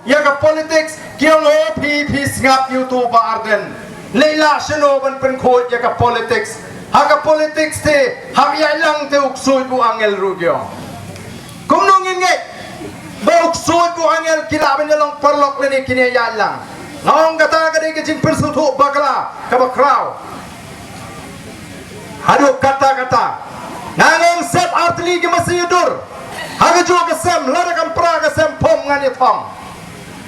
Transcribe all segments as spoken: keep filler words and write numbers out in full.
ïa ka politics, ki ong, "O phi, phi sngap ïa uto u Bah Ardent. Leh la shano ban pynkhuid ïa ka politics. Ha ka politics te, hap ïaid lang te u ksuid u angel ruh," ki ong. Kumno ngin ngeit ba u ksuid u angel ki lah ban ïa long paralok lane kin ïaid lang? Nga ong kata ka dei ka jingpynsngewthuh bakla kaba khraw. Haduh katta katta, nga ong sep artylli ki masi ïa dur. Ha kajuh ka sem, lada kam pra ka sem pom ngan ïa thong.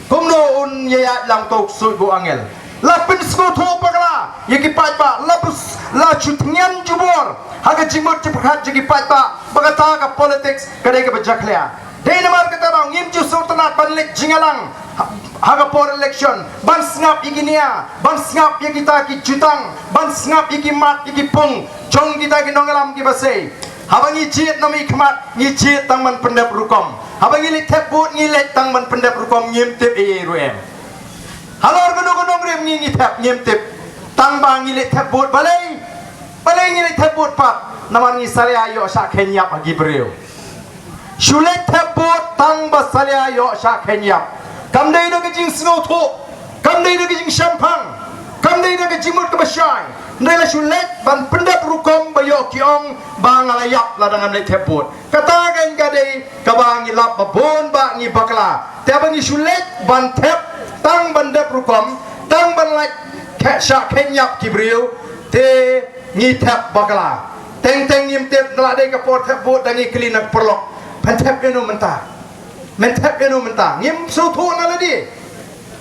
Kumno un ïaid lang uto u ksuid u angel? La pynsngewthuh bakla ïa ki paidbah, la pys-, la shu tngen jubor ha ka jingmut jingpyrkhat jong ki paidbah ba kata ka politics ka dei kaba jakhlia. Dei namar kata ruh ngim ju sngewtynnat ban leit jingïalang ha, ha ka por election, ban sngap ïa ki nia, ban sngap ïa kita ki jutang, ban sngap ïa ki mat ïa ki pung jong kita ki nongïalam kiba sei. Haba ngi jied na mih khmat, ngi jied tang ban pyndep rukom. Haba ngi leit thep vote, ngi leit tang ban pyndep rukom, ngim tip ei ei ruh em. Halor kano kano nongrim ngi, ngi thep, ngim tip. Tang ba ngi leit thep vote, balei? Balei ngi leit thep vote pat? Namar ngi salia ïoh shah kheiñ ïap ha ki briew. Shu leit thep vote tang ba salia ïoh shah kheiñ ïap. Kam dei da ka jingsngewthuh, kam dei da ka jingshemphang, kam dei da ka jingmut kaba shai. Hynrei la shu leit ban pyndep rukom ba ïoh ki ong ba nga la ïap lada ngam leit thep vote. Kata kan ka dei kaba ngi lap ba bun ba ngi bakla. Te ba ngi shu leit ban thep tang ban dep rukom, tang ban lait khe-, shah kheiñ ïap ki briew, te ngi thep bakla. Teng teng ngim tip, la dei ka por thep vote da ngi kylli na ki paralok, phin thep ïano mynta? Men thep ïano mynta? Ngim sngewthuh na lade.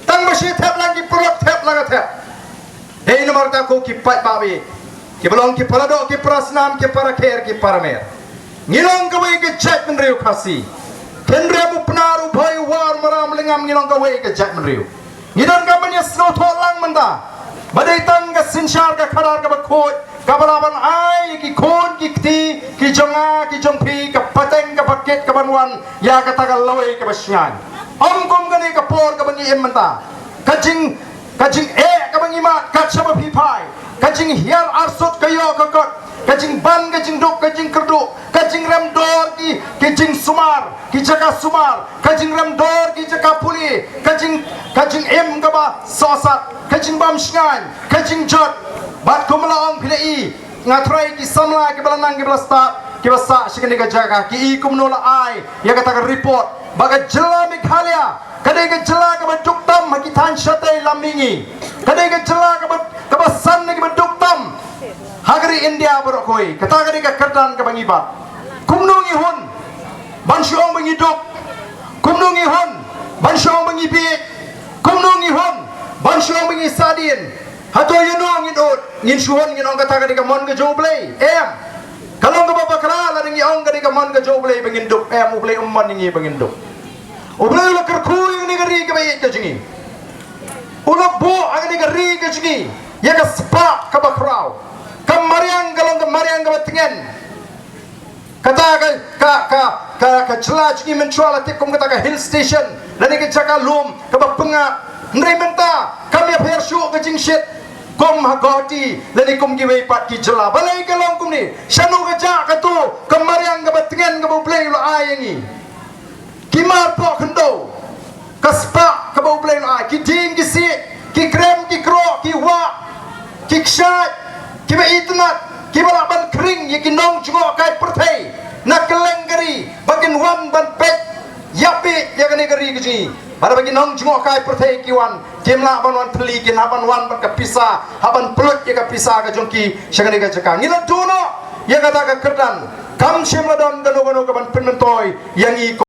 Tang ba shu thep lang ki paralok, thep lang ka thep. Dei namar kata ko ki paidbah, kiba long ki paradoh, ki parasnam, ki parakher, ki paramer, ngi long kawei ka jaitbynriew Khasi. Khynriam u Pnar, u Bhoi, u War, u Maram, u Lyngngam, ngi long kawei ka jaitbynriew. Ngi donkam ban ïa sngewthuh lang mynta ba dei tang ka synshar ka khadar kaba khuid kaba lah ban ai ki khun ki kti ki jong nga ki jong phi ka pateng kaba kit kaban wan ïa kata ka lawei kaba shngaiñ. Ym kum kane ka por kaba ngi im mynta. Ka jing, ka jingeh kaba ngi mad kat shaba phi phai, ka jinghiar arsut ka ïoh ka kot, ka jingban ka jingduk ka jingkyrduh, ka jingrem dor ki, ki jingsumar, ki jaka sumar, ka jingrem dor ki jaka pule, ka jing, ka jingim kaba sohsat, ka jingbam shngaiñ, ka jingjot. Bad kumba la ong phi la i, nga tharai ki samla kiba la nang kiba la stad, kiba sah sha kane ka jaka, ki i kumno la ai ïa kata ka report ba ka jylla Meghalaya ka dei ka jylla kaba duk tam ha ki thaiñ shatei lam mihngi. Ka dei ka jylla kaba, kaba san na kiba duk tam ha ka ri India baroh kawei. Kata ka dei ka kyrdan kaba ngi bat. Kumno ngi hun ban shu ong ba ngi duk? Kumno ngi hun ban shu ong ba ngi bieit? Kumno ngi hun ban shu ong ba ngi sahdien? Hato ïano ngin ud? Ngin shu hun ngin ong kata ka dei ka mon ka jong U Blei? Em. Ka long kaba bakla lada ngi ong ka dei ka mon ka jong U Blei ba ngin duk. Em, U Blei um mon ïa ngi ba ngin duk. U Blei u la kyrkhu ïa kane ka ri kaba ïeit ka jong ngi. U la buh ha kane ka ri ka jong ngi ïa ka spah kaba khraw. Ka mariang ka long ka mariang kaba tngen. Kata ka, ka, ka, ka, ka jylla jong ngi mynshuwa la tip kum kata ka hill station lane ka jaka lum kaba pyngngad. Hynrei mynta kam ïapher shuh ka jingshit kum ha Guwahati lane kum kiwei pat ki jylla. Balei ka long kumne? Shano ka jah kato ka mariang kaba tngen kaba U Blei u la ai ïa ngi? Ki mar poh khyndew, ka spah kaba U Blei u la ai, ki dieng ki siej, ki krem ki kroh, ki wah, ki kshaid, kiba itynnad, kiba lah ban khring ïa ki nongjngohkai pyrthei na kylleng ka ri ba kin wan ban peit ïa phi ïa kane ka ri ka jong ngi. Bad ba ki nongjngohkai pyrthei ki wan, kim lah ban wan thylli, ki lah ban wan bad ka pisa, hap ban pynlut ïa ka pisa ka jong ki sha kane ka jaka. Ngi la duh noh ïa kata ka kyrdan. Kam shym la don kano kano kaban pynmyntoi ïa ngi.